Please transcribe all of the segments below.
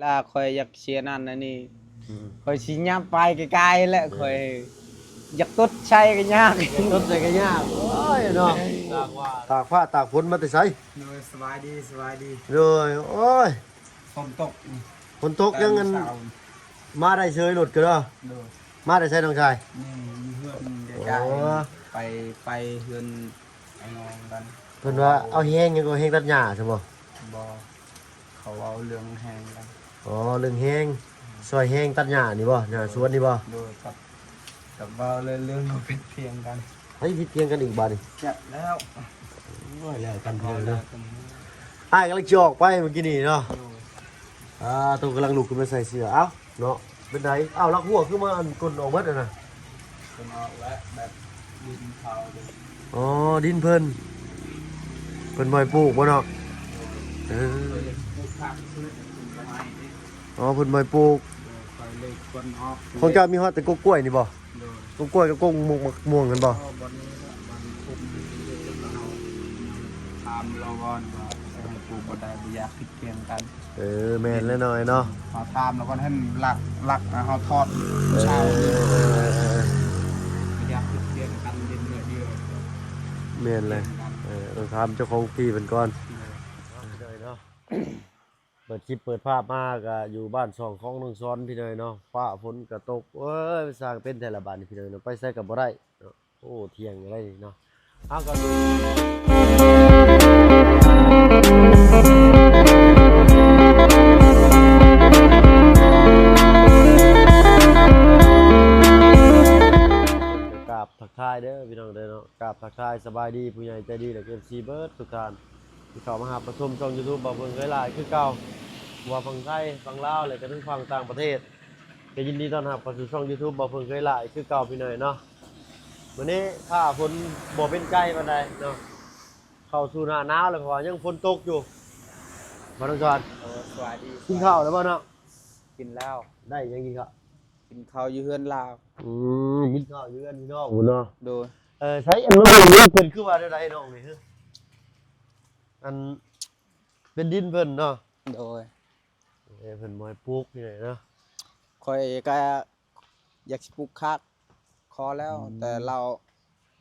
ລະຂ້ອຍຢາກເສຍນັ້ນອັນນີ້ ອືມ ຂ້ອຍຊິຫຍັບໄປໄກໆແຫຼະ ຂ້ອຍຢາກຕົດໃສ່ກໍຍາກ ຕົດໃສ່ກໍຍາກ ໂອ້ຍເນາະ ຕາກຟ້າ ຕາກຟ້າຕາກຝົນມາແຕ່ໃສ? ໂດຍ ສະບາຍດີ ສະບາຍດີ ໂດຍ ໂອ້ຍ ຝົນຕົກ ຝົນຕົກຍັງອັນ ມາໄດ້ເຊີຍລົດກໍເດີ ໂດຍ ມາແຕ່ໃສນ້ອງຊາຍ? ນີ້ຢູ່ເຮືອນໃກ້ໆ ໂອ້ ໄປ ໄປເຮືອນອ້າຍນ້ອງກັນ ເພິ່ນວ່າເອົາແຮງຫຍັງກໍແຮງຕັດຫຍ້າຊັ້ນບໍ່? ບໍ່ ເຂົາເວົ້າເລື່ອງແຮງກັນ ອໍ ເລື່ອງແຮງ ອືມ ຊ່ອຍແຮງຕັດຫຍ້ານີ້ບໍ່? ຫຍ້າສວນນີ້ບໍ່? ໂດຍ ກັບ ກັບເວົ້າເລື່ອງ ເລື່ອງຜິດພຽງກັນ ໃຜຜິດພຽງກັນອີກບາດນີ້? ຈັກແລ້ວ ໂອ້ຍ ແລ້ວກັນເພິ່ນເນາະ ອ້າຍກຳລັງຈອກໄປເມື່ອກີ້ນີ້ເນາະ ໂດຍ ອ່າ ໂຕກຳລັງລຸກຂຶ້ນມາໃສ່ເສື້ອ ເອົ້າ ເນາະ ເປັນໃດ? ອ້າວ ລັກຫົວຄືມາອັນກົ້ນອອກເບິດຫັ້ນນະ ເພິ່ນອອກແລ້ວ ແບບດິນເຂົາເດ້ ອໍ ດິນເພິ່ນ ເພິ່ນບໍ່ໃຫ້ປູກບໍ່ເນາະ? ໂດຍ ເອີ ເພິ່ນປູກຜັກພືດເພິ່ນບໍ່ໃຫ້ເດ້ ອໍ ເພິ່ນບໍ່ໃຫ້ປູກ ໂດຍ ຂ້ອຍເລີຍຄວນອອກ ຂອງເຈົ້າມີຮອດແຕ່ກົກກ້ວຍນີ້ບໍ່? ໂດຍ ກົກກ້ວຍກັບກົກໝາກມ່ວງຫັ້ນບໍ່? ບໍ່ ບ່ອນນີ້ແຫຼະ ບ່ອນຄຸມ ຖາມລາວກ່ອນວ່າ ເອີ ປູກບໍ່ໄດ້ ບໍ່ຢາກຜິດພຽງກັນ ເອີ ແມ່ນແລ້ວນ້ອຍເນາະ ເຮົາຖາມລາວກ່ອນ ເຫັນລັກ ລັກ ເຮົາທອດ ເອີ ເຊົ້າ ເອີ ເອີ ບໍ່ຢາກຜິດພຽງກັນ ດິນໜ້ອຍດຽວ ແມ່ນແຫຼະ ເອີ ຕ້ອງຖາມເຈົ້າຂອງທີ່ເພິ່ນກ່ອນ ເອີ ເນາະ ເປີດຄລິບເປີດພາບມາກະຢູ່ບ້ານຊ່ອງຂອງນ້ອງສອນ ພີ່ນ້ອງເນາະ ຟ້າຝົນກະຕົກ ໂອ້ຍ ຊ່າງເປັນແທ້ລະບາດນີ້ ພີ່ນ້ອງເນາະ ໄປໃສກະບໍ່ໄດ້ເນາະ ໂອ້ ທ່ຽງແລ້ວນີ້ເນາະ ເຮົາກະ ກາບທັກທາຍເດີພີ່ນ້ອງເດີເນາະ ກາບທັກທາຍສະບາຍດີຜູ້ໃຫຍ່ໃຈດີ ແລະ ເອັຟຊີ ເບິດທຸກທ່ານ ທີ່ເຂົ້າມາຮັບມາຊົມຊ່ອງຢູທູບ ບ່າວເພິ່ງເຄີຍຫຼ້າຍຄືເກົ່າ ບໍ່ວ່າຝັ່ງໄທ ຝັ່ງລາວ ແລະ ກະທັງຝັ່ງຕ່າງປະເທດ ກະຍິນດີຕ້ອນຮັບເຂົ້າສູ່ຊ່ອງຢູທູບ ບ່າວເພິ່ງເຄີຍຫຼ້າຍຄືເກົ່າ ພີ່ນ້ອງເນາະ ມື້ນີ້ຟ້າຝົນບໍ່ເປັນໃຈປານໃດເນາະ ເຂົ້າສູ່ໜ້າໜາວແລ້ວ ເພາະວ່າຍັງຝົນຕົກຢູ່ ບ່າວນ້ອງສອນ ໂອ້ ສະບາຍດີ ກິນເຂົ້າແລ້ວບໍ່ເນາະ? ກິນແລ້ວ ໄດ້ຫຍັງກິນເຂົ້າ? ກິນເຂົ້າຢູ່ເຮືອນລາວ ອືມ ກິນເຂົ້າຢູ່ເຮືອນພີ່ນ້ອງພຸ້ນເນາະ ໂດຍ ເອີ ໃສ ອັນນັ້ນເພິ່ນຄືວ່າແນວໃດນ້ອງນີ້ ອັນເປັນດິນເພິ່ນເນາະ ໂດຍ ເອີ ເພິ່ນບໍ່ໃຫ້ປູກນີ້ເນາະ ຂ້ອຍກະຢາກຊິປູກຜັກ ຂໍແລ້ວ ອືມ ແຕ່ລາວ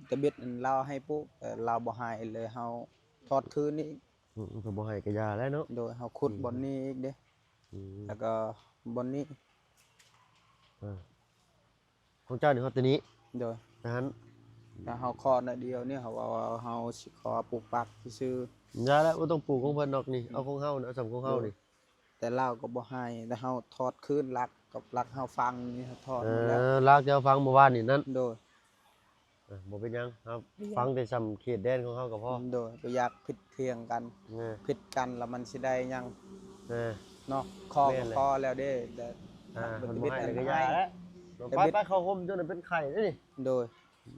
ແຕ່ເບັດນັ້ນລາວໃຫ້ປູກ ແຕ່ລາວບໍ່ໃຫ້ ເລີຍເຮົາຖອດຄືນອີກ ອືມ ເພິ່ນບໍ່ໃຫ້ກະຢ່າແລ້ວເນາະ ໂດຍ ເຮົາຂຸດ ອືມ ບ່ອນນີ້ອີກເດ້ ອືມ ແລ້ວກໍບ່ອນນີ້ ເອີ ຂອງເຈົ້ານີ້ຮອດແຕ່ນີ້ ໂດຍ ແຕ່ຫັ້ນ ແຕ່ເຮົາຂໍໜ້ອຍດຽວນີ້ ເຮົາເວົ້າວ່າເຮົາຊິຂໍປູກຜັກຊື່ໆ ຢ່າແລ້ວ ບໍ່ຕ້ອງປູກຂອງເພິ່ນດອກນີ້ ເອົາຂອງເຮົານີ້ ເອົາສ່ຳຂອງເຮົານີ້ ໂດຍ ແຕ່ລາວກໍບໍ່ໃຫ້ ແຕ່ເຮົາຖອດຄືນ ລັກກັບລັກເຮົາຝັງນີ້ ເຮົາຖອດໝົດແລ້ວ ເອີ ລັກທີ່ເຮົາຝັງມື້ວານນີ້ນັ້ນ ໂດຍ ເອີ ບໍ່ເປັນຫຍັງ ເຮົາ ບໍ່ເປັນຫຍັງ ຟັງແຕ່ຊ່ຳເຂດແດນຂອງເຮົາກໍພໍ ໂດຍ ບໍ່ຢາກຜິດພຽງກັນ ເອີ ຜິດກັນລະມັນຊິໄດ້ຫຍັງ ເອີ ເນາະ ຂໍກໍຂໍແລ້ວເດ້ ແຕ່ ອ່າ ມັນບໍ່ໃຫ້ແລ້ວກໍຢ່າແຫຼະ ແຕ່ເບັດ ໄປໆ ເຂົ້າຮົ່ມຈົນເປັນໄຂ້ເດ້ນີ້ ໂດຍ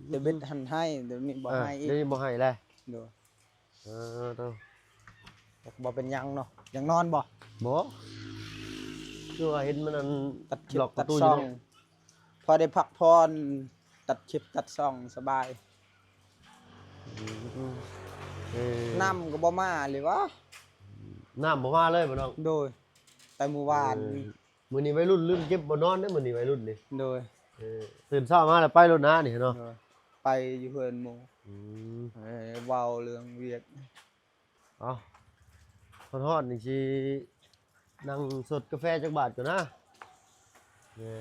ແຕ່ເບັດຫັ້ນໃຫ້ ດຽວນີ້ບໍ່ໃຫ້ອີກ ດຽວນີ້ບໍ່ໃຫ້ແລ້ວ ໂດຍ ເອີ ໂຕ ບໍ່ເປັນຫຍັງເນາະ ຢາກນອນບໍ່? ບໍ່ ຄືວ່າເຫັນມັນອັນ ຕັດຄລິບຕັດຊ່ອງ ພໍໄດ້ພັກຜ່ອນ ຕັດຄລິບຕັດຊ່ອງສະບາຍ ອືມ ເອີ ນ້ຳກໍບໍ່ມາເລີຍຫວາ ນ້ຳບໍ່ມາເລີຍບໍ່ນ້ອງ? ໂດຍ ແຕ່ມື້ວານ ເອີ ມື້ນີ້ໄວລຸ້ນລືມເກັບບໍ່ນອນເດ້ ມື້ນີ້ໄວລຸ້ນນີ້ ໂດຍ ເອີ ຕື່ນເຊົ້າມາແລ້ວໄປໂລດນານີ້ເນາະ ໂດຍ ໄປຢູ່ເຮືອນໝູ່ ອືມ ເອີ ເວົ້າເລື່ອງວຽກ ເອົ້າ ຮ້ອນໆ ນີ້ຊິນັ່ງສົດກາແຟຈັກບາດກ່ອນນະ ເອີ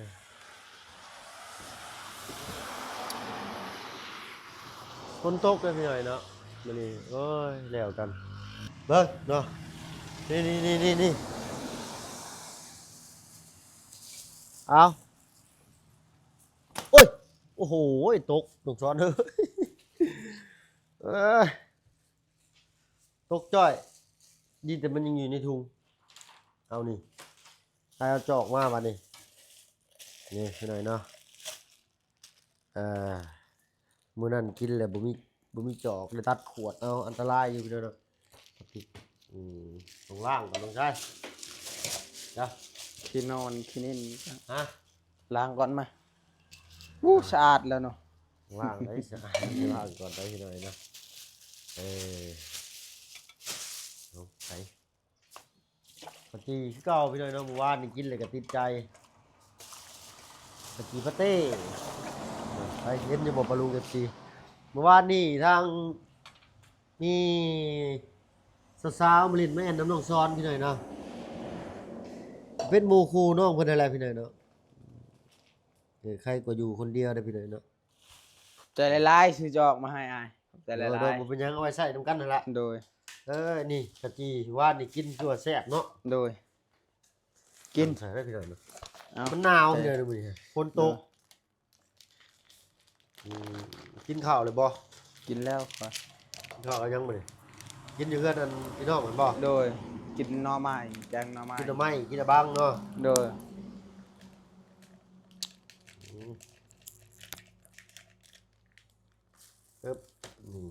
ຝົນຕົກເດ້ພີ່ນ້ອງເນາະ ມື້ນີ້ ໂອ້ຍ ແລ້ວກັນ ເບິ່ງເນາະ ນີ້ໆໆໆ ເອົາ ໂອ້ຍ ໂອ້ໂຫ ຕົກ ລູກສອນເອີຍ ເອີຍ ຕົກຈ້ອຍ ດີແຕ່ມັນຍັງຢູ່ໃນທຸງ ເອົານີ້ ໃຫ້ເອົາຈອກມາບາດນີ້ ນີ້ ພີ່ນ້ອງເນາະ ເອີ ມື້ນັ້ນກິນແລ້ວບໍ່ມີ ບໍ່ມີຈອກ ໄດ້ຕັດຂວດເອົາ ອັນຕະລາຍຢູ່ພີ່ນ້ອງເນາະ ອືມ ຕ້ອງລ້າງກ່ອນນ້ອງຊາຍ ເດີ ຂີ້ນອນຂີ້ດິນ ຮະ ລ້າງກ່ອນມາ ອູ້ ສະອາດແລ້ວເນາະ ລ້າງໄດ້ສະອາດ ລ້າງກ່ອນໄດ້ພີ່ນ້ອງເນາະ ເອີ ເອົາ ໄປ ໄປ ຈີຄືເກົ່າພີ່ນ້ອງເນາະ, ມື້ວານນີ້ກິນແລ້ວກໍຕິດໃຈ ຂະຈີປາເຕ້. ໃຜເຫັນຢູ່ບໍ່ ປ້າລຸງ ເອັຟຊີ? ມື້ວານນີ້ທາງ ມີສາວໆມາຫຼິ້ນມາແອ່ນນຳນ້ອງຊອນພີ່ນ້ອງເນາະ, ເປັນໝູ່ຄູ່ນ້ອງເພິ່ນຫັ້ນແຫຼະພີ່ນ້ອງເນາະ. ເອີ ໃຄກວ່າຢູ່ຄົນດຽວເດ້ພີ່ນ້ອງເນາະ. ຂອບໃຈຫຼາຍໆ ຊື້ຈອກມາໃຫ້ອ້າຍ. ຂອບໃຈຫຼາຍໆ. ໂດຍໆ ບໍ່ເປັນຫຍັງ, ເອົາໄວ້ໃຊ້ນຳກັນຫັ້ນລະ. ໂດຍ. ເອີ ນີ້ກະຈີຫວານນີ້ກິນຄືວ່າແຊບເນາະ. ໂດຍ. ກິນ ໃສ່ໄດ້ພີ່ນ້ອງເນາະ. ເອົາ ມັນໜາວ ເອີ ເດີມື້ນີ້ ຝົນຕົກ. ໂດຍ. ອືມ ກິນເຂົ້າແລ້ວບໍ່? ກິນແລ້ວຂ້ອຍ. ກິນເຂົ້າກັບຫຍັງມື້ນີ້? ກິນຢູ່ເຮືອນອັນພີ່ນ້ອງແມ່ນບໍ່? ໂດຍ. ກິນໜໍ່ໄມ້ ແກງໜໍ່ໄມ້. ກິນໜໍ່ໄມ້ ກິນອາບັງເນາະ. ໂດຍ. ອືມ ເອີບ ນີ້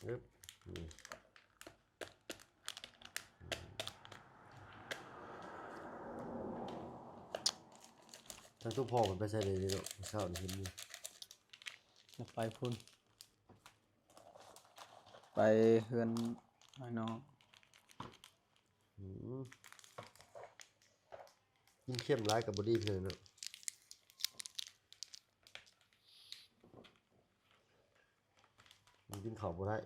ອຶບ ນີ້ ທາງຕູ້ພໍ່ເພິ່ນໄປໃສແດ່ເນາະ? ເຊົ້ານີ້ເຫັນຢູ່ ໄປພຸ້ນ ໄປເຮືອນອ້າຍນ້ອງ. ອືມ ກິນເຄັມຫຼາຍກໍບໍ່ດີເທື່ອເນາະ. ມັນກິນເຂົ້າບໍ່ໄດ້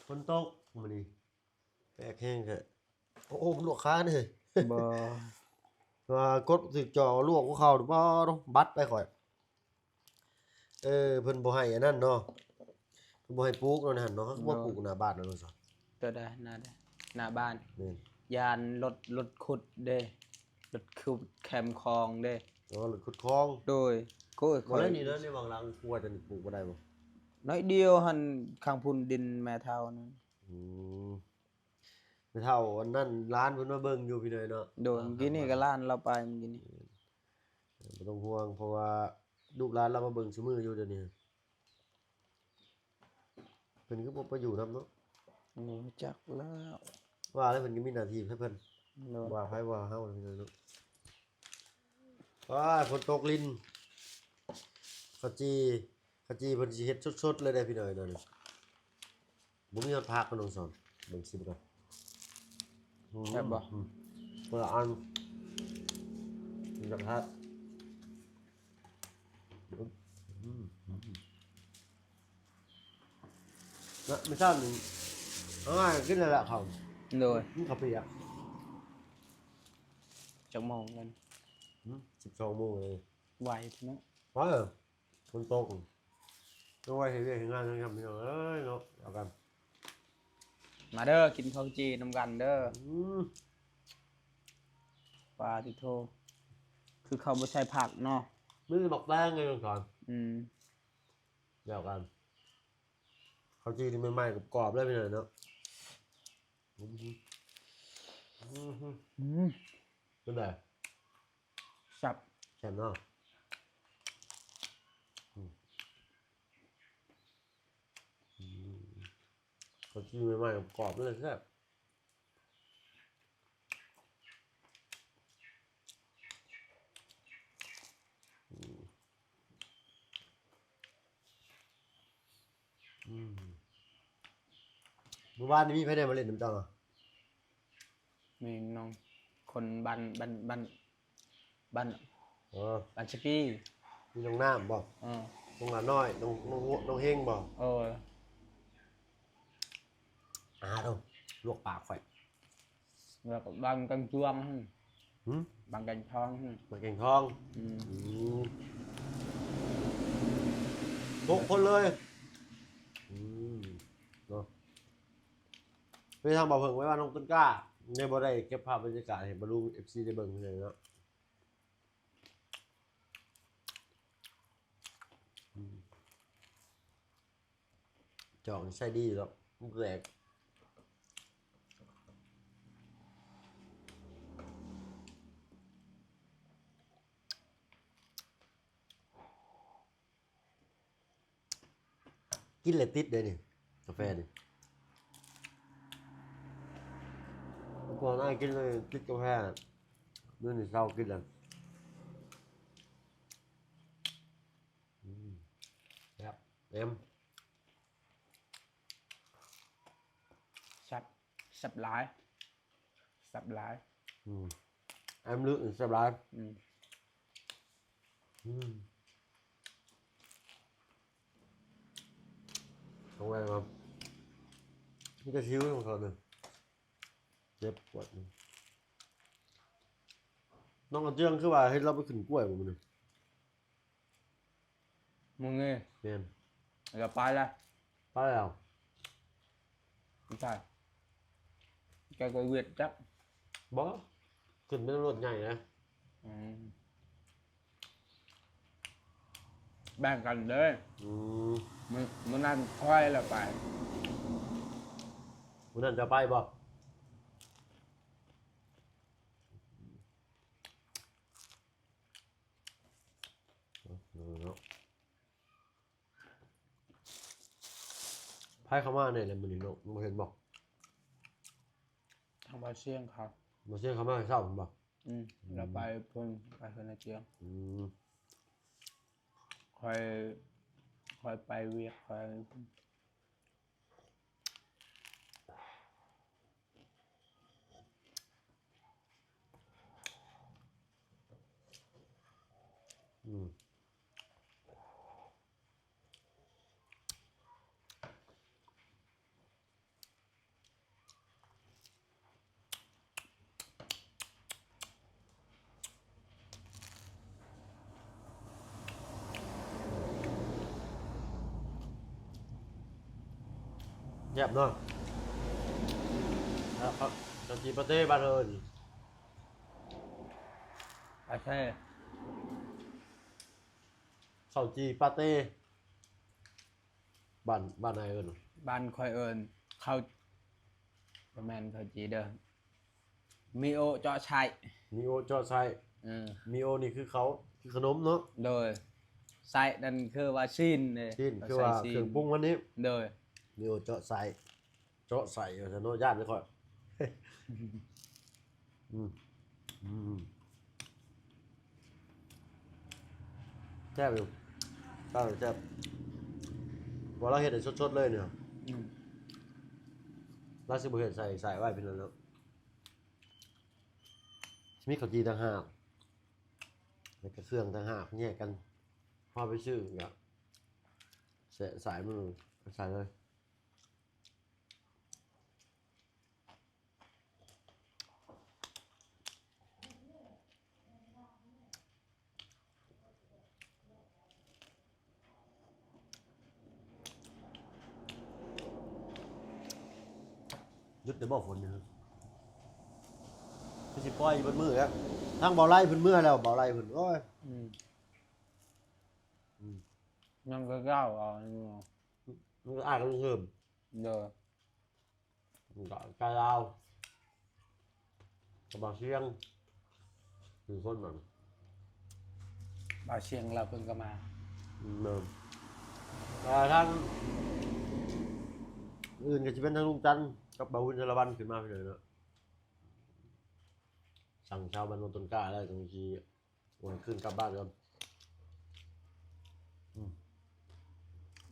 ຝົນຕົກມື້ນີ້ ແປກແຮງແທ້. ໂອ້ ມັນລວກຂາເດ້. ບໍ່ ວ່າກົດຖືກຈໍລວກຫົວເຂົ່າ ບໍ່ ບັດໄປຂ້ອຍ. ເອີ ເພິ່ນບໍ່ໃຫ້ອັນນັ້ນເນາະ ເພິ່ນບໍ່ໃຫ້ປູກເນາະ ໃນຫັ້ນເນາະ. ເຂົາກໍບໍ່ ໂດຍ ປູກໜ້າບ້ານເນາະ. ໂຕໃດ ໜ້າໃດ ໜ້າບ້ານ? ແມ່ນ. ຢ້ານລົດ ລົດຂຸດເດ້ ລົດຂຸດແຄມຄອງເດ້. ອໍ ລົດຂຸດຄອງ. ໂດຍ. ໂອ້ຍ ບໍ່ໄດ້ນີ້ເນາະ ໃນຫວ່າງຫຼັງຄົວຈະປູກບໍ່ໄດ້ບໍ່? ໜ້ອຍດຽວຫັ້ນ ຂ້າງພຸ້ນດິນແມ່ເຖົ້ານັ້ນ. ອືມ ແມ່ເຖົ້າອັນນັ້ນ ຫຼານເພິ່ນມາເບິ່ງຢູ່ພີ່ນ້ອງເນາະ. ໂດຍ. ອ່າ ມື້ກີ້ນີ້ກໍຫຼານລາວໄປມື້ກີ້ນີ້. ບໍ່ຕ້ອງຫ່ວງ ເພາະວ່າລູກຫຼານລາວມາເບິ່ງຊຸມື້ຢູ່ດຽວນີ້. ເພິ່ນຄືບໍ່ໄປຢູ່ນຳເນາະ? ບໍ່ຮູ້ຈັກແລ້ວ. ວ່າແລ້ວເພິ່ນກໍມີໜ້າທີ່ໃຫ້ເພິ່ນ. ໂດຍ. ວ່າໃຜວ່າເຮົາພີ່ນ້ອງເນາະ. ວ້າຍ ຝົນຕົກລິນ ເຂົ້າຈີ່ ເຂົ້າຈີ່ເພິ່ນຊິເຮັດສົດໆເລີຍເດ້ພີ່ນ້ອງເນາະ. ບໍ່ມີຮອດຜັກເນາະນ້ອງສອນ. ເບິ່ງຊິມກ່ອນ. ອືມ ແຊບບໍ່? ອືມ ຄົນລະອັນ ມັນຈະພັກ. ອືມ ອືມ ອືມ ນະ ມື້ເຊົ້ານີ້ ເອົາມາກິນແລ້ວລະເຂົ້າ. ໂດຍ. ກິນເຂົ້າປຽກ. ຈັກໂມງກັນ? ຫືມ ສິບສອງໂມງເລີຍ. ໄວເນາະ. ເອີ. ຝົນຕົກ ຕ້ອງໄວ້ເຮັດວຽກເຮັດງານນຳ ພີ່ນ້ອງເອີຍເນາະ. ເອົາກັນ ມາເດີ ກິນເຂົ້າຈີ່ນຳກັນເດີ. ອືມ ປາຕິໂທ ຄືເຂົາບໍ່ໃສ່ຜັກເນາະ. ມີແຕ່ໝາກແຕງເລີຍ ນ້ອງສອນ. ອືມ ດຽວກັນ ເຂົ້າຈີ່ນີ້ໃໝ່ໆ ກອບໆເລີຍ ພີ່ນ້ອງເນາະ. ອືມ ອືມ ອືມ ເປັນໃດ? ແຊບ ແຊບເນາະ. ອືມ ອືມ ເຂົ້າຈີ່ໃໝ່ໆ ກອບໆເລີຍ ແຊບ. ອືມ ອືມ ມື້ວານນີ້ມີໃຜແດ່ມາຫຼິ້ນນຳເຈົ້າ? ມີນ້ອງຄົນບ້ານ ບ້ານ ບ້ານ ບ້ານ ເອີ ບ້ານສະກີ. ມີນ້ອງນ້ຳບໍ່? ເອີ ນ້ອງຫຼ້ານ້ອຍ ນ້ອງ ນ້ອງ ນ້ອງເຮງບໍ່? ເອີ. ອາ ໂທ້ ລວກປາກຂ້ອຍ. ແລ້ວກໍບາງແກງຈວງຫັ້ນ. ຫືມ? ບາງແກງທອງຫັ້ນ. ບາງແກງທອງ. ອືມ ອືມ ຫົກຄົນເລີຍ. ອືມ ເນາະ. ໄປທາງບ່າວເຜິງ ໄປບ້ານນ້ອງຕົ້ນກ້າ ໄດ້ບໍ່ໄດ້ເກັບພາບບັນຍາກາດໃຫ້ບາລຸງ ເອັຟຊີ ໄດ້ເບິ່ງເທື່ອເນາະ. ອືມ ຈອກໃຊ້ດີຢູ່ດອກ ແປກ ກິນແລ້ວຕິດເດ້ນີ້ ກາແຟນີ້. ກ່ອນອ້າຍກິນເລີຍຕິດກາແຟ ດຽວນີ້ເຊົາກິນແລ້ວ. ອືມ ແຊບ. ມ ແຊບ ແຊບຫຼາຍ ແຊບຫຼາຍ ອືມ ແອມລຶກແຊບຫຼາຍ ອືມ ອືມ ເອົາໄວ້ວ່າ ມີແຕ່ຊິວຂອງເຂົານີ້ ເຈັບປວດ. ນ້ອງອາເຈືອງຄືວ່າເຫັນລາວໄປຂຶ້ນກ້ວຍບໍ່ມື້ນີ້? ມື້ນີ້ ແມ່ນ ລາວໄປແລ້ວ ໄປແລ້ວ ໃຊ່ ແກກໍວຽກຈັກ ບໍ່ ຂຶ້ນເປັນລົດໃຫຍ່ນະ ອືມ. ແບ່ງກັນເດີ ອືມ ມື້ ມື້ນັ້ນຂ້ອຍລະໄປ ມື້ນັ້ນເຈົ້າໄປບໍ່? ເນາະ ໃຜເຂົ້າມາແດ່ລະມື້ນີ້ເນາະ ບໍ່ເຫັນບໍ່? ທາງບ່າວຊຽງເຂົາ ບ່າວຊຽງເຂົ້າມາແຕ່ເຊົ້າພຸ້ນບໍ່? ອືມ ອືມ ລາວໄປພຸ້ນ ໄປເຮືອນອາຈຽງ ອືມ ຂ້ອຍ ຂ້ອຍໄປວຽກ ຂ້ອຍ ອືມ. ແຊບເນາະ ເຂົ້າ ເຂົ້າຈີ່ປາເຕ້ ບ້ານເຮົາເອີ້ນ ປາເຕ້ ເຂົ້າຈີ່ປາເຕ້. ບ້ານ ບ້ານໃດເອີ້ນ? ບ້ານຂ້ອຍເອີ້ນເຂົ້າ ບໍ່ແມ່ນເຂົ້າຈີ່ເດີ ມີໂອເຈາະໄສ້ ມີໂອເຈາະໄສ້ ເອີ ມີໂອນີ້ຄືເຂົ້າ ຄືຂະໜົມເນາະ ໂດຍ ໄສ້ນັ້ນຄືວ່າຊີ້ນເດ້ ຊີ້ນ ຄືວ່າເຄື່ອງປຸງມັນນີ້ ໂດຍ ມີໂອເຈາະໄສ້. ເຈາະໄສ້ວ່າຊັ້ນເນາະ ຢ້ານເດ້ຂ້ອຍ ອືມ ອືມ ແຊບຢູ່ ແຊບ ແຊບ ບໍ່ ລາວເຮັດໃຫ້ສົດໆເລີຍນີ້ ອືມ ລາວຊິບໍ່ເຮັດໃສ່ ໃສ່ໄວ້ພີ່ນ້ອງເນາະ ມີເຂົ້າຈີ່ຕ່າງຫາກ ແລ້ວກະເຄື່ອງຕ່າງຫາກແຍກກັນ ພໍໄປຊື້ກະ ສາຍ ສາຍມັນ ໃສ່ເລີຍ. ຢຸດແລ້ວບໍ່ຝົນນີ້? ຄືຊິປ່ອຍຢູ່ເບິດມື້ແລ້ວ. ທາງເບົາໄລເພິ່ນເມືອແລ້ວ ເບົາໄລເພິ່ນ ໂອ້ຍ ອືມ ອືມ ຍັງກະເຈົ້າເອົາ ມັນກະອາຍກັນເພີ່ມ ໂດຍ ມັນກະໃກ້ລາວ ກະບ່າວຊຽງ ຄືຄົນນັ້ນ ບ່າວຊຽງລາວເພິ່ນກະມາ ອືມ ແມ່ນ ແຕ່ທາງອື່ນກະຊິເປັນທາງລຸງຈັນກັບບ່າວວຸ້ນ ສາລະວັນ ຂຶ້ນມາພີ່ນ້ອງເນາະ ສັ່ງຊາວບ້ານໂນນຕົ້ນກ້າແລ້ວ ຈັ່ງຊິ ໂອ້ຍ ຄືນກັບບ້ານກ່ອນ ອືມ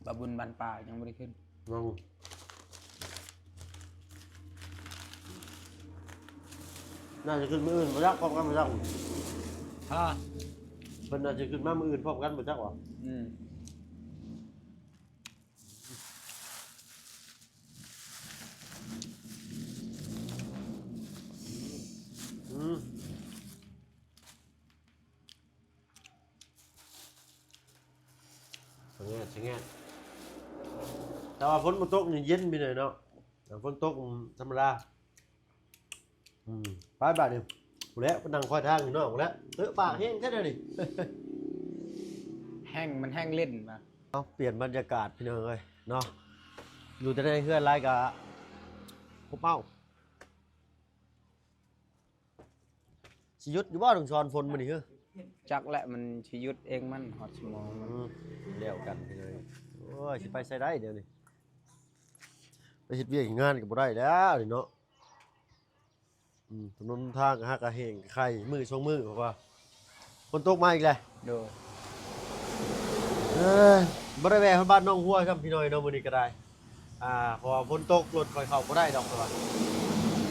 ບ່າວບຸນບ້ານປ່າຍັງບໍ່ໄດ້ຂຶ້ນ ຍັງ ໜ້າຈະຂຶ້ນມື້ອື່ນບໍ່ຈັກ ພ້ອມກັນບໍ່ຈັກ ຮະ ເພິ່ນໜ້າຈະຂຶ້ນມາມື້ອື່ນພ້ອມກັນບໍ່ຈັກຫວາ ອືມ. ອືມ ສະແງດ ສະແງດ ແຕ່ວ່າຝົນບໍ່ຕົກນີ້ເຢັນໄປໜ້ອຍເນາະ ແຕ່ຝົນຕົກທຳມະດາ ອືມ ໄປບາດນີ້ ພຸ້ນແຫຼະ ໄປນັ່ງຄອຍທາງຢູ່ນອກພຸ້ນແຫຼະ ເອີ ປາກແຮງແທ້ດຽວນີ້ ແຮງ ມັນແຮງຫຼິ້ນມາ ເອົາ ປ່ຽນບັນຍາກາດພີ່ນ້ອງເອີຍເນາະ ຢູ່ແຕ່ໃນເຮືອນຫຼາຍກະອົບເອົາ. ຊິຢຸດຢູ່ບໍ່ ນ້ອງຊອນ ຝົນມື້ນີ້ ຮະ? ຈັກແຫຼະ ມັນຊິຢຸດເອງມັນ ຮອດຊົ່ວໂມງມັນ ອືມ ແລ້ວກັນພີ່ນ້ອງ ໂອ້ຍ ຊິໄປໃສໄດ້ດຽວນີ້ ໄປເຮັດວຽກເຮັດງານກະບໍ່ໄດ້ແລ້ວນີ້ເນາະ ອືມ ຖະໜົນທາງກະຫາກະແຫ້ງໄຄ ມື້ສອງມື້ ເພາະວ່າຝົນຕົກມາອີກແລ້ວ ໂດຍ ເອີຍ ບໍ່ໄດ້ແວ່ຮອດບ້ານໜອງຫົວຊ້ຳພີ່ນ້ອງເນາະ ມື້ນີ້ກໍໄດ້ ອ່າ ເພາະວ່າຝົນຕົກ ລົດຂ້ອຍເຂົ້າບໍ່ໄດ້ດອກ ເພາະວ່າ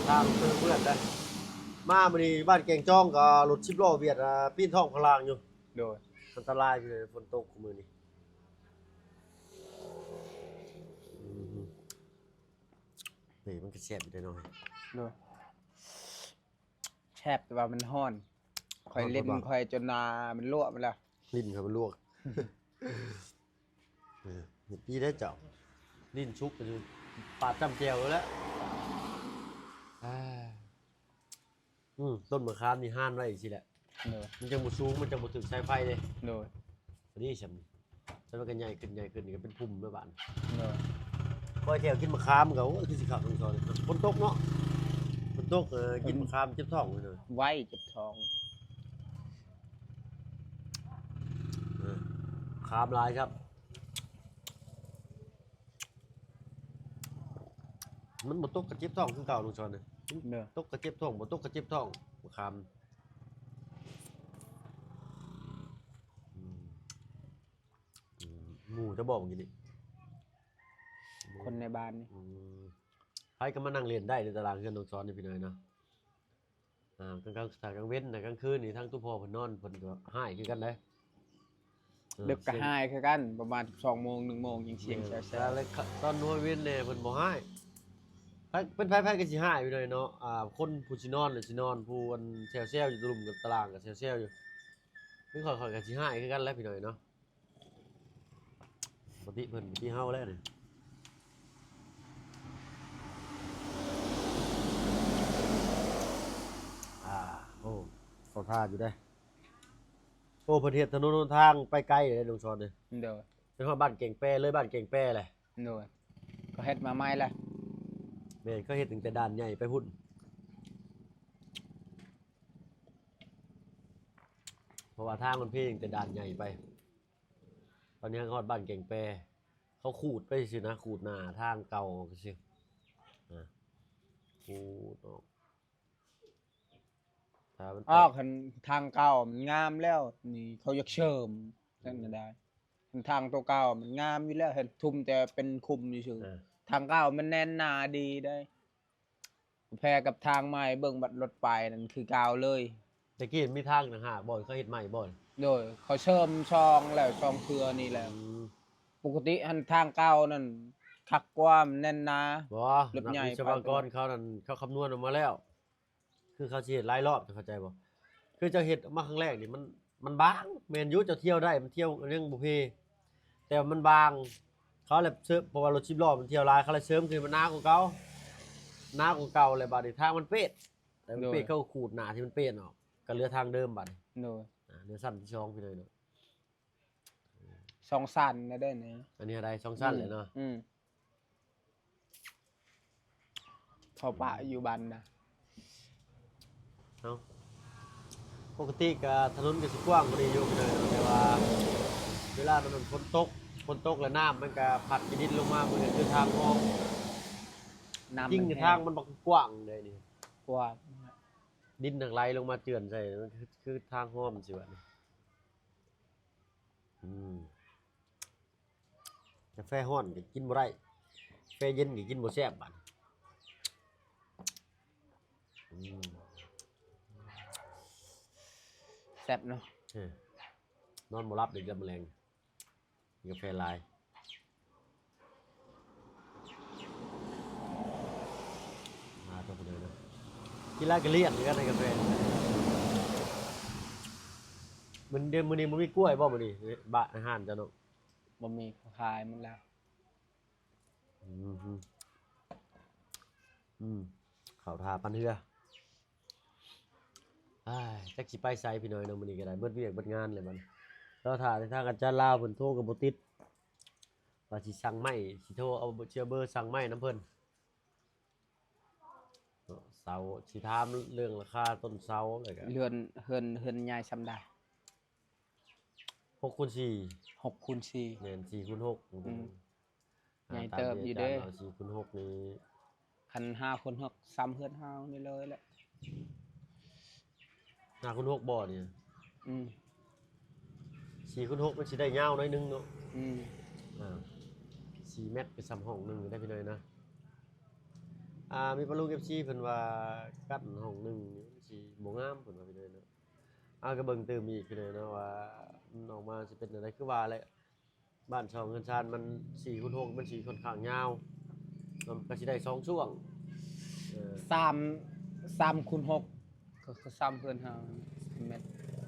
ທາງເປີເປື້ອນໄດ໋. ມາມື້ນີ້ບ້ານແກງຈອງກໍລົດສິບລໍ້ຫວຽດ ອ່າ ປີ້ນທ້ອງພະລາງຢູ່. ໂດຍ ອັນຕະລາຍຢູ່ເລີຍ ຝົນຕົກມື້ນີ້. ອືມ ເອີຍ ມັນກໍແຊບຢູ່ເດ້ເນາະ. ໂດຍ ແຊບ ແຕ່ວ່າມັນຮ້ອນ ຂ້ອຍຫຼິ້ນຂ້ອຍຈົນໜ້າມັນລວກໝົດແລ້ວ ຫຼິ້ນຂ້ອຍມັນລວກ. ເອີ ເຮັດດີເດ້ເຈົ້າ ຫຼິ້ນສຸກກໍຊິປາດຈ້ຳແຈ່ວແລ້ວ. ອາ ອືມ ຕົ້ນມະຂາມນີ້ຮ່ານໄວ້ຈັ່ງຊີ້ແຫຼະ. ໂດຍ ມັນຈັ່ງບໍ່ສູງ ມັນຈັ່ງບໍ່ຖືກສາຍໄຟເດ້. ໂດຍ ພໍດີຊ່ຳນີ້ ແຕ່ວ່າກໍໃຫຍ່ຂຶ້ນ ໃຫຍ່ຂຶ້ນ ນີ້ກໍເປັນພຸ່ມແລ້ວບາດນີ້. ໂດຍ ຂ້ອຍແຖວກິນມະຂາມກໍ ໂອ້ຍ ຄືຊິຄັກນ້ອງຊອນ. ຝົນຕົກເນາະ ຝົນຕົກ ເອີ ກິນມະຂາມເຈັບທ້ອງເລີຍ ໄວເຈັບທ້ອງ. ເອີ ຂາມຫຼາຍຄັບ ມັນບໍ່ຕົກກໍເຈັບທ້ອງຄືເກົ່າ ນ້ອງຊອນເອີຍ. ໂດຍ ຕົກກໍເຈັບທ້ອງ ບໍ່ຕົກກໍເຈັບທ້ອງ ມະຂາມ. ອືມ ອືມ ໝູ່ຈະບອກກິນນີ້ ຄົນໃນບ້ານນີ້. ອືມ ໃຜກໍມານັ່ງຫຼິ້ນໄດ້ໃນຕາລາງເຮືອນນ້ອງຊອນນີ້ ພີ່ນ້ອງເນາະ. ອ່າ ກາງ ກາງ ຖ້າກາງເວັນນະ ກາງຄືນນີ້ທາງຕູ້ພໍ່ເພິ່ນນອນ ເພິ່ນກໍຮ້າຍຄືກັນເດ້. ເອີ ດຶກກໍຮ້າຍຄືກັນ ປະມານສິບສອງໂມງ ໜຶ່ງໂມງ ຍັງສຽງແຊວໆ. ແຕ່ຕອນຫົວເວັນແດ່ເພິ່ນບໍ່ຮ້າຍ ໃຜ ເປັນໃຜ ໃຜກໍຊິຮ້າຍຢູ່ເນາະ. ອ່າ ຄົນຜູ້ຊິນອນລະຊິນອນ ຜູ້ອັນແຊວໆຢູ່ຕະລຸ່ມຕະລ່າງກໍແຊວໆຢູ່. ຄືຂ້ອຍ ຂ້ອຍກໍຊິຮ້າຍຄືກັນແຫຼະ ພີ່ນ້ອງເນາະ. ບໍ່ຕິເພິ່ນ ຕິເຮົາແລ້ວນີ້. ອ່າ ໂອ້ ເຂົ້າທ່າຢູ່ເດ້. ໂອ້ ເພິ່ນເຮັດຖະໜົນຫົນທາງໄປໄກເດ້ ນ້ອງຊອນເດ້. ໂດຍ ເປັນຮອດບ້ານແກງແປ ເລີຍບ້ານແກງແປແຫຼະ. ໂດຍ ເຂົາເຮັດມາໃໝ່ແລ້ວ. ແມ່ນ ເຂົາເຮັດຕັ້ງແຕ່ດ່ານໃຫຍ່ໄປພຸ້ນ ເພາະວ່າທາງມັນເພງແຕ່ດ່ານໃຫຍ່ໄປ. ຕອນນີ້ເຮົາຮອດບ້ານແກງແປ ເຂົາຂູດໄປຊື່ນະ ຂູດໜ້າທາງເກົ່າຊື່ ອ່າ ຂູດອອກ ຖ້າມັນ ອອກຫັ້ນ ທາງເກົ່າມັນງາມແລ້ວ ນີ້ເຂົາຢາກເສີມ ຊັ້ນນະໄດ໋. ທາງໂຕເກົ່າມັນງາມຢູ່ແລ້ວ ເຫັນທຸ່ມແຕ່ເປັນຂຸມຊື່ໆ. ເອີ ທາງເກົ່າມັນແໜ້ນໜາດີໄດ໋. ແພກັບທາງໃໝ່ ເບິ່ງບັດລົດໄປນັ້ນຄືເກົ່າເລີຍ. ແຕ່ກີ້ມີທາງຕ່າງຫາກບໍ່? ເຂົາເຮັດໃໝ່ບໍ່? ໂດຍ ເຂົາເສີມຊ່ອງແລ້ວ ຊ່ອງເຄືອນີ້ແລ້ວ. ອືມ ປົກກະຕິຫັ້ນທາງເກົ່ານັ້ນຄັກກວ່າ ມັນແໜ້ນໜາ. ບໍ່ ນັກວິສະວະກອນເຂົານັ້ນ ເຂົາຄຳນວນອອກມາແລ້ວ ຄືເຂົາຊິເຮັດຫຼາຍລອບ ເຈົ້າເຂົ້າໃຈບໍ່? ຄືເຈົ້າເຮັດມາຄັ້ງແລກນີ້ ມັນ ມັນບາງ ແມ່ນຢູ່ ເຈົ້າທ່ຽວໄດ້ ມັນທ່ຽວຍັງບໍ່ເພ ແຕ່ວ່າມັນບາງ ເຂົາແຫຼະເສີມ ເພາະວ່າລົດສິບລໍ້ມັນທ່ຽວຫຼາຍ ເຂົາແຫຼະເສີມຂຶ້ນມາໜາກວ່າເກົ່າ ໜາກວ່າເກົ່າ ແລ້ວບາດນີ້ທາງມັນເປດ ແລ້ວມັນເປດ ໂດຍ ເຂົາກໍຂູດໜ້າທີ່ມັນເປດອອກ ກໍເຫຼືອທາງເດີມບາດນີ້. ໂດຍ ອ່າ ເຫຼືອຊັ້ນທີສອງ ພີ່ນ້ອງເນາະ. ສອງຊັ້ນນະເດ້ນີ້ ອັນນີ້ໄດ້ສອງຊັ້ນເລີຍເນາະ. ອືມ ອືມ ເຂົ້າປ່າຢູ່ບ້ານນະ. ເອົ້າ ປົກກະຕິກະຖະໜົນກະຊິກວ້າງກວ່ານີ້ຢູ່ ແຕ່ວ່າເວລາມັນຝົນຕົກ ຝົນຕົກແລ້ວນ້ຳມັນກະພັດຂີ້ດິນລົງມາ ມັນກະຄືທາງອອກ. ນ້ຳ ຈິງ ມັນແຫ້ງ ທາງມັນບັກກວ້າງເດ້ນີ້ ກວ້າງ ດິນທັງໄຫຼລົງມາເຈື່ອນໃສ່ ມັນຄື ຄືທາງຮ່ອມຊິວ່ານີ້. ອືມ ກາແຟຮ້ອນກໍກິນບໍ່ໄດ້ ກາແຟເຢັນກໍກິນບໍ່ແຊບບາດນີ້. ອືມ ແຊບເນາະ. ເອີ ນອນບໍ່ຫຼັບອີກແລ້ວມື້ແລງ ກິນກາແຟຫຼາຍ. ມາຕົວເດີເດີ ກິນຫຼາຍກໍລ້ຽນຄືກັນໃນກາແຟ. ມື້ ມື້ນີ້ບໍ່ມີກ້ວຍບໍ່ມື້ນີ້ ບ້ານ ຮ້ານເຈົ້າເນາະ? ບໍ່ມີ ເຂົາຂາຍໝົດແລ້ວ. ອືມ ອືມ ເຂົ້າທ່າປັ່ນເຮືອ. ອ້າຍ ຈັກຊິໄປໃສພີ່ນ້ອງເນາະ ມື້ນີ້ກໍໄດ້ເບິດວຽກເບິດງານແລ້ວບັດນີ້. ລໍຖ້າແຕ່ທາງອາຈານລາວເພິ່ນໂທກໍບໍ່ຕິດ ວ່າຊິສັ່ງໄມ້ ຊິໂທເອົາ ຊິເອົາເບີສັ່ງໄມ້ນຳເພິ່ນ. ເສົາ ຊິຖາມເລື່ອງລາຄາຕົ້ນເສົາ ແລ້ວກໍເຮືອນ ເຮືອນ ເຮືອນໃຫຍ່ສ່ຳໃດ? ຫົກຄູນສີ່ ຫົກຄູນສີ່ ແມ່ນ ສີ່ຄູນຫົກ. ອືມ ໃຫຍ່ເຕີບຢູ່ເດ້ ສີ່ຄູນຫົກນີ້ ຄັນຫ້າຄູນຫົກ ສ່ຳເຮືອນເຮົານີ້ເລີຍແຫຼະ. ຫ້າຄູນຫົກບໍ່ນີ້? ອືມ ເ ສີ່ຄູນຫົກມັນຊິໄດ້ຍາວໜ້ອຍໜຶ່ງເນາະ. ອືມ ອ່າ ສີ່ແມັດໄປສ່ຳຫ້ອງໜຶ່ງໄດ້ພີ່ນ້ອຍນະ. ອ່າ ມີປ້າລຸງ ເອັຟຊີ ເພິ່ນວ່າກັ້ນຫ້ອງໜຶ່ງນີ້ມັນຊິບໍ່ງາມ ເພິ່ນວ່າພີ່ນ້ອຍເນາະ. ເຮົາກໍເບິ່ງຕື່ມອີກພີ່ນ້ອຍເນາະ ວ່າມັນອອກມາຊິເປັນແນວໃດ. ຄືວ່າແຫຼະ ບ້ານຊ່ອງເຮືອນຊານມັນສີ່ຄູນຫົກ ມັນຊິຄ່ອນຂ້າງຍາວ ມັນກໍຊິໄດ້ສອງຊ່ວງ. ເອີ ສາມ ສາມຄູນຫົກ ກໍ ກໍສ່ຳເຮືອນເຮົາແມັດ.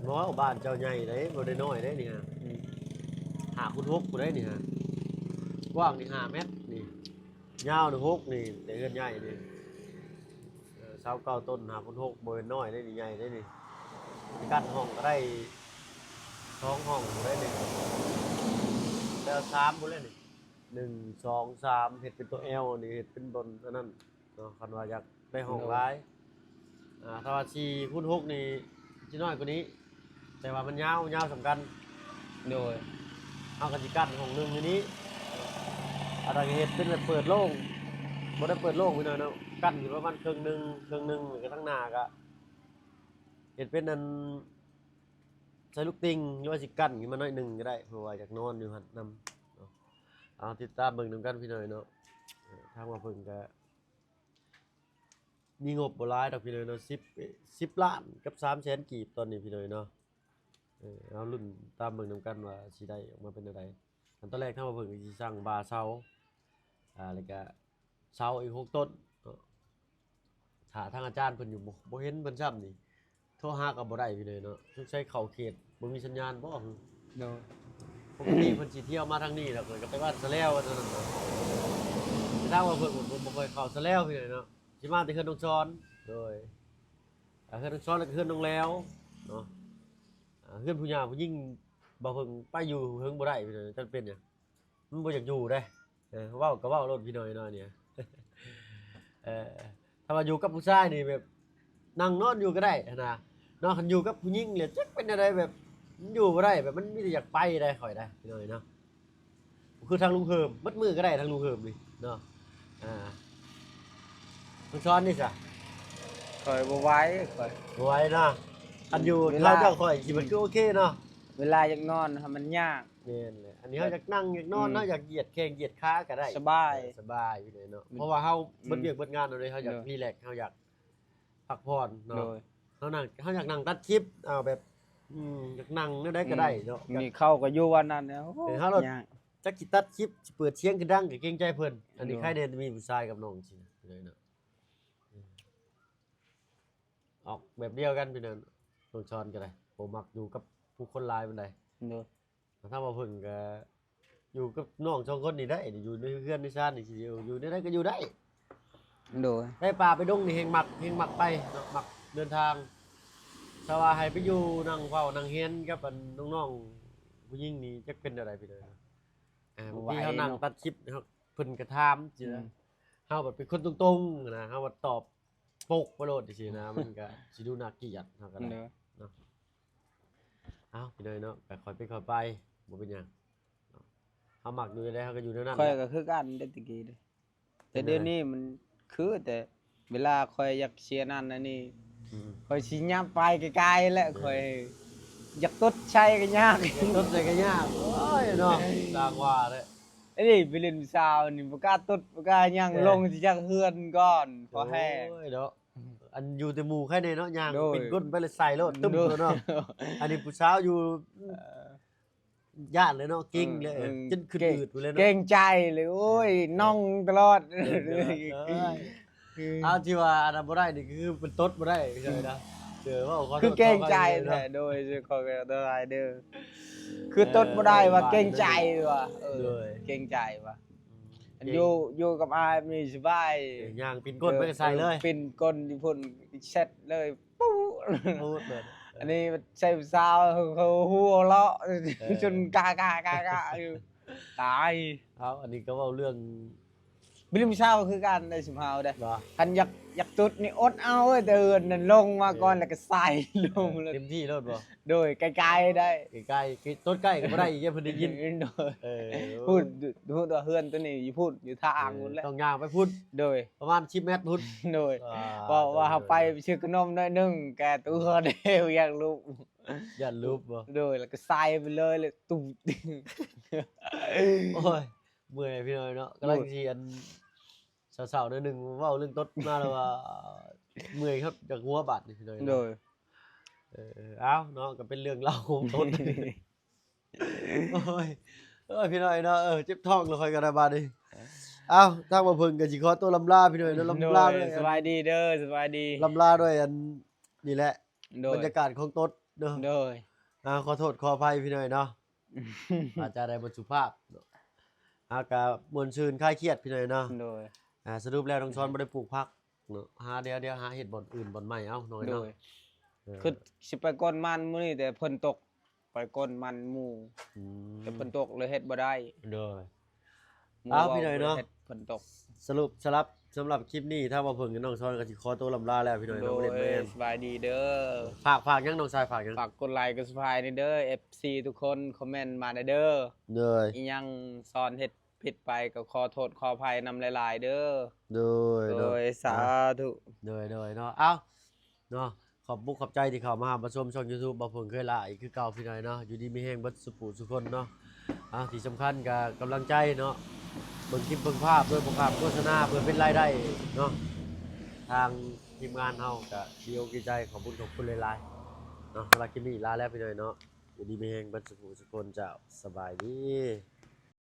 ບໍ່ ບ້ານເຈົ້າໃຫຍ່ເດ້ ບໍ່ໄດ້ນ້ອຍເດ້ນີ້ຮະ. ອືມ ຫ້າຄູນຫົກພຸ້ນເດ້ນີ້ຮະ. ກວ້າງນີ້ຫ້າແມັດນີ້ ຍາວນີ້ຫົກນີ້ ແຕ່ເຮືອນໃຫຍ່ນີ້ ເອີ ຊາວເກົ້າຕົ້ນ ຫ້າຄູນຫົກ ບໍ່ແມ່ນນ້ອຍເດ້ນີ້ ໃຫຍ່ເດ້ນີ້. ຊິກັ້ນຫ້ອງກໍໄດ້ສອງຫ້ອງພຸ້ນເດ້ນີ້ ແຕ່ສາມພຸ້ນແຫຼະນີ້ ໜຶ່ງ ສອງ ສາມ ເຮັດເປັນຕົວແອວນີ້ ເຮັດເປັນບ່ອນອັນນັ້ນເນາະ. ຄັນວ່າຢາກໄດ້ຫ້ອງຫຼາຍ ອ່າ ຖ້າວ່າສີ່ຄູນຫົກນີ້ຊິນ້ອຍກວ່ານີ້ ແຕ່ວ່າມັນຍາວ ຍາວສ່ຳກັນ. ໂດຍ ເຮົາກໍຊິກັ້ນຫ້ອງໜຶ່ງຢູ່ນີ້ ອັນນັ້ນກໍເຮັດເປັນແບບເປີດໂລ່ງ ບໍ່ໄດ້ເປີດໂລ່ງພີ່ນ້ອງເນາະ ກັ້ນຢູ່ປະມານເຄິ່ງໜຶ່ງ ເຄິ່ງໜຶ່ງ ແລ້ວກໍທາງໜ້າກໍເຮັດເປັນອັນ ໃສ່ລູກຕິ່ງ ຫຼືວ່າຊິກັ້ນຂຶ້ນມາໜ້ອຍໜຶ່ງກໍໄດ້ ເພາະວ່າຢາກນອນຢູ່ຫັ້ນນຳເນາະ. ເອົາ ຕິດຕາມເບິ່ງນຳກັນພີ່ນ້ອງເນາະ. ເອີ ທາງວ່າເພິ່ນກໍ ມີງົບບໍ່ຫຼາຍດອກພີ່ນ້ອງເນາະ ສິບ ສິບລ້ານກັບສາມແສນກີບຕອນນີ້ພີ່ນ້ອງເນາະ. ເອີ ເຮົາລຸ້ນຕາມເບິ່ງນຳກັນວ່າຊິໄດ້ອອກມາເປັນແນວໃດ. ອັນຕອນແລກທາງວ່າເພິ່ນກໍຊິສັ່ງບາເສົາ ອ່າ ແລ້ວກະເສົາອີກຫົກຕົ້ນເນາະ. ຖ້າທາງອາຈານເພິ່ນຢູ່ ບໍ່ ບໍ່ເຫັນເພິ່ນຊ້ຳນີ້ ໂທຫາກໍບໍ່ໄດ້ພີ່ນ້ອງເນາະ. ສົງໄສເຂົ້າເຂດບໍ່ມີສັນຍານບໍ່? ໂດຍ ປົກກະຕິເພິ່ນຊິທ່ຽວມາທາງນີ້ ແລ້ວເພິ່ນກໍໄປບ້ານສະແລວວ່າຊັ້ນເນາະ. ແຕ່ທາງວ່າເພິ່ນ ເພິ່ນບໍ່ຄ່ອຍເຂົ້າສະແລວພີ່ນ້ອງເນາະ ຊິມາແຕ່ເຮືອນນ້ອງຊອນ. ໂດຍ ອ່າ ເຮືອນນ້ອງຊອນ ແລ້ວກໍເຮືອນນ້ອງແລ້ວເນາະ. ອ່າ ເຮືອນຜູ້ຍ່າຜູ້ຍິງບໍ່ເພິ່ງໄປຢູ່ເຖິງບໍ່ໄດ້ພີ່ນ້ອງ ຈັກເປັນຫຍັງ ມັນບໍ່ຢາກຢູ່ເດ້. ເອີ ເວົ້າກໍເວົ້າໂລດພີ່ນ້ອງເນາະ ອັນນີ້ ເອີ ຖ້າວ່າຢູ່ກັບຜູ້ຊາຍນີ້ແບບນັ່ງນອນຢູ່ກໍໄດ້ຫັ້ນນະເນາະ. ຄັນຢູ່ກັບຜູ້ຍິງແລ້ວຈັກເປັນແນວໃດ ແບບມັນຢູ່ບໍ່ໄດ້ ແບບມັນມີແຕ່ຢາກໄປໄດ໋ ຂ້ອຍໄດ໋ ພີ່ນ້ອງເນາະ. ຄືທາງລຸງເຮີມ ເບິດມື້ກໍໄດ້ທາງລຸງເຮີມນີ້ເນາະ. ອ່າ ນ້ອງຊອນນີ້ຊະ? ຂ້ອຍບໍ່ໄຫວ ຂ້ອຍບໍ່ໄຫວເນາະ. ຄັນຢູ່ແຖວເຈົ້າຂ້ອຍຊິມັນຄືໂອເຄເນາະ ເວລາຢາກນອນຫັ້ນມັນຍາກ. ແມ່ນແຫຼະ ອັນນີ້ເຮົາຢາກນັ່ງຢາກນອນ ເຮົາຢາກຢຽດແຂ້ງຢຽດຂາກໍໄດ້ ສະບາຍ ເອີ ສະບາຍຢູ່ເລີຍເນາະ. ເພາະວ່າເຮົາເບິດວຽກເບິດງານເອົາເລີຍ ເຮົາຢາກຣີແລັກ ເຮົາຢາກ ພັກຜ່ອນເນາະ. ໂດຍ ເຮົານັ່ງ ເຮົາຢາກນັ່ງຕັດຄລິບ ເອົາແບບ ອືມ ຢາກນັ່ງແນວໃດກໍໄດ້ເນາະ. ອືມ ນີ້ເຂົາກໍຢູ່ວັນນັ້ນແລ້ວ ເອີ ເຮົາ ຍາກ ຈັກຊິຕັດຄລິບ ຊິເປີດສຽງຄືດັງກໍເກງໃຈເພິ່ນ. ອັນນີ້ ໂດຍ ໃຄແດ່ມີຜູ້ຊາຍກັບນ້ອງຊີ້ເລີຍເນາະ. ອືມ ອອກແບບດຽວກັນພີ່ນ້ອງ ນ້ອງຊອນກໍໄດ້ ບໍ່ມັກຢູ່ກັບຜູ້ຄົນຫຼາຍປານໃດ. ໂດຍ ຖ້າວ່າເພິ່ນກໍຢູ່ກັບນ້ອງສອງຄົນນີ້ໄດ້ ຢູ່ໃນເຮືອນໃນຊານນີ້ ຊິຢູ່ ຢູ່ໃນໃດກໍຢູ່ໄດ້. ໂດຍ ໄປປ່າໄປດົງນີ້ແຮ່ງມັກ ແຮ່ງມັກໄປເນາະ ມັກເດີນທາງ. ຖ້າວ່າໃຫ້ໄປຢູ່ນັ່ງເຝົ້ານັ່ງຮຽນກັບອັນນ້ອງໆຜູ້ຍິງນີ້ ຈັກເປັນແນວໃດພີ່ນ້ອງ. ອ່າ ບາງທີເຮົານັ່ງຕັດຄລິບ ເຮົາ ເພິ່ນກໍຖາມຊີ້ນະ ອືມ ເຮົາບັດເປັນຄົນຕົງໆນະ ເຮົາບັດຕອບ ປົກໄປໂລດຈັ່ງຊີ້ນະ ມັນກະຊິດູໜ້າກຽດເຮົາກໍໄດ້ ໂດຍ ເນາະ. ເອົ້າ ພີ່ນ້ອງເນາະ ກະຄ່ອຍເປັນຄ່ອຍໄປ ບໍ່ເປັນຫຍັງເນາະ. ເຮົາມັກຢູ່ແນວໃດເຮົາກໍຢູ່ແນວນັ້ນ. ຂ້ອຍກໍຄືກັນເດ້ ແຕ່ກີ້ເດ້ ແຕ່ດຽວນີ້ມັນຄື ແຕ່ເວລາຂ້ອຍຢາກເສຍນັ້ນອັນນີ້ ອືມ ຂ້ອຍຊິຫຍັບໄປໄກໆແຫຼະ. ເອີ ຂ້ອຍຢາກຕົດໃສ່ກໍຍາກ ຢາກຕົດໃສ່ກໍຍາກ. ໂອ້ຍເນາະ ສ້າງວ່າແຫຼະ. ອັນນີ້ໄປຫຼິ້ນຜູ້ສາວນີ້ບໍ່ກ້າຕົດ ບໍ່ກ້າຫຍັງ ເອີ ລົງຈາກເຮືອນກ່ອນ ພໍແຮງ. ໂອ້ຍເນາະ ອັນຢູ່ແຕ່ໝູ່ໃຄແດ່ເນາະ ຍ່າງ ໂດຍ ປິ່ນກົ້ນໄປແລ້ວໃສ່ໂລດ ຕຶ້ມ ໂດຍ ໂລດເນາະ. ອັນນີ້ຜູ້ສາວຢູ່ ເອີ ຢ້ານເລີຍເນາະ ເກັ່ງເລີຍ ເອີ ຈົນຂຶ້ນ ເອີ ອືດພຸ້ນເລີຍເນາະ ເກງໃຈເລີຍ. ໂອ້ຍ ເອີ ໜ່ອງຕະຫຼອດ ເອີ ເອີ ເອີ ເອົາ ທີ່ວ່າອັນນັ້ນບໍ່ໄດ້ນີ້ຄືເປັນຕົດບໍ່ໄດ້ ເອີ ເນາະ ເອີ ເວົ້າຂໍໂທດ ຄືເກງໃຈແທ້. ໂດຍ ຂໍໂທດຫຼາຍເດີ ຄືຕົດບໍ່ໄດ້ວ່າ ເອີ ເກງໃຈວ່າ ເອີ ໂດຍ ເກງໃຈວ່າ ອືມ ຢູ່ ຢູ່ກັບອ້າຍມີສະບາຍ ເອີ ຍ່າງປິ່ນກົ້ນໄປໃສ່ເລີຍ ເອີ ປິ່ນກົ້ນຢູ່ພຸ້ນ ເຊັດເລີຍ ປຸ ປູດເລີຍ. ອັນນີ້ໃສ່ຜູ້ສາວ ເຂົາຫົວເລາະ ເອີ ຈົນກະກະກະກະຢູ່ ຕາຍ. ເອົາ ອັນນີ້ກໍເວົ້າເລື່ອງ ໄປຫຼິ້ນຜູ້ສາວຄືກັນໄດ໋ ຊຸມເຮົາເດ້ ວ່າ ຄັນຢາກ ຢາກຕຸດນີ້ອົດເອົາເອີຍ ແຕ່ເຮືອນນັ້ນລົງມາກ່ອນ ເອີ ແລ້ວກໍໃສ່ລົງເລີຍ ເຕັມທີ່ໂລດບໍ່? ໂດຍ ໄກໆໄດ້ ໄກໆ ຕົດໃກ້ກໍບໍ່ໄດ້ອີກ ຢ້ານເພິ່ນໄດ້ຍິນ. ໂດຍ ເອີ ພຸ້ນ ຮູ້ວ່າເຮືອນຕົວນີ້ຢູ່ພຸ້ນ ຢູ່ທາງພຸ້ນແຫຼະ ເອີ ຕ້ອງຍ່າງໄປພຸ້ນ. ໂດຍ ປະມານສິບແມັດພຸ້ນ. ໂດຍ ອ່າ ເວົ້າວ່າເຮົາໄປຊື້ຂະໜົມໜ້ອຍໜຶ່ງ ແກ່ຕົວເດ້ ຢາກລຸກ ຢ້ານຫຼຸບບໍ່? ໂດຍ ແລ້ວກໍສາຍໄປເລີຍ ແລ້ວຕຸບ ໂອ້ຍ ເມື່ອຍພີ່ນ້ອງເນາະ ກຳລັງຊິອັນ ເຊົ້າໆໜ້ອຍໜຶ່ງເວົ້າເລື່ອງຕົດມາແລ້ວວ່າ ເມື່ອຍຄັກຢາກຫົວບາດນີ້ພີ່ນ້ອງເນາະ ໂດຍ ເອີ ເອົາເນາະ ກໍເປັນເລື່ອງລາວຂອງຕົດ ໂອ້ຍ ເອີ ພີ່ນ້ອງເນາະ ເອີ ເຈັບທ້ອງແລ້ວຂ້ອຍກໍໄດ້ບາດນີ້ ເອົ້າ ທາງບ່າວເຜິ້ງກໍຊິຂໍຕົວລຳລາພີ່ນ້ອງເນາະ ລຳລາດ້ວຍ ສະບາຍດີເດີ ສະບາຍດີ ລຳລາດ້ວຍອັນນີ້ແຫຼະ ໂດຍ ບັນຍາກາດຂອງຕົດເນາະ ໂດຍ ອ່າ ຂໍໂທດຂໍອະໄພພີ່ນ້ອງເນາະ ອາດຈະໄດ້ບໍ່ສຸພາບເນາະ ອ່າ ກໍມ່ວນຊື່ນຄາຍຄຽດພີ່ນ້ອງເນາະ ໂດຍ ອ່າ ສະຫຼຸບແລ້ວນ້ອງຊອນບໍ່ໄດ້ປູກຜັກເນາະ ຫາ ດຽວ ດຽວຫາເຮັດບ່ອນອື່ນບ່ອນໃໝ່ເອົານ້ອງເນາະ ໂດຍ ເອີ ຄືຊິໄປກວນມັນມື້ນີ້ ແຕ່ຝົນຕົກ ໄປກວນມັນໝູ່ ອືມ ແຕ່ຝົນຕົກເລີຍເຮັດບໍ່ໄດ້ ໂດຍ ເອົາ ພີ່ນ້ອງເນາະ ຝົນຕົກ ສະຫຼຸບສະລັບ ສຳລັບຄລິບນີ້ ທາງບ່າວເຜິ້ງກັບນ້ອງຊອນກໍຊິຂໍຕົວລຳລາແລ້ວພີ່ນ້ອງເນາະ ໂດຍ ສະບາຍດີເດີ ຝາກ ຝາກຫຍັງນ້ອງຊາຍ ຝາກຫຍັງ? ຝາກກົດໄລກົດ Subscribe ແດ່ເດີ ເອັຟຊີ ທຸກຄົນ ຄອມເມັນມາແດ່ເດີ ໂດຍ ອີຫຍັງຊອນເຮັດຜິດໄປກໍຂໍໂທດຂໍອະໄພນຳຫຼາຍໆເດີ ໂດຍ ໂດຍ ສາທຸ ໂດຍ ໂດຍເນາະ ເອົ້າ ເນາະ ຂອບບຸກຂອບໃຈທີ່ເຂົ້າມາຮັບມາຊົມຊ່ອງ YouTube ບ່າວເຜິ້ງເຄີຍຫຼາຍຄືເກົ່າພີ່ນ້ອງເນາະ ຢູ່ດີມີແຮງເບິດສູ່ຜູ້ສູ່ຄົນເນາະ ອ່າ ທີ່ສຳຄັນກໍກຳລັງໃຈເນາະ ເບິ່ງຄລິບເບິ່ງພາບໂດຍບໍ່ຂາດໂຄສະນາ ເພື່ອເປັນລາຍໄດ້ເນາະ ທາງທີມງານເຮົາກໍດີອົກດີໃຈ ຂອບຄຸນຂອບຄຸນຫຼາຍໆເນາະ ສຳລັບຄລິບນີ້ລາແລ້ວພີ່ນ້ອງເນາະ ຢູ່ດີມີແຮງເບິດສູ່ຜູ້ສູ່ຄົນ ເຈົ້າ ສະບາຍດີ.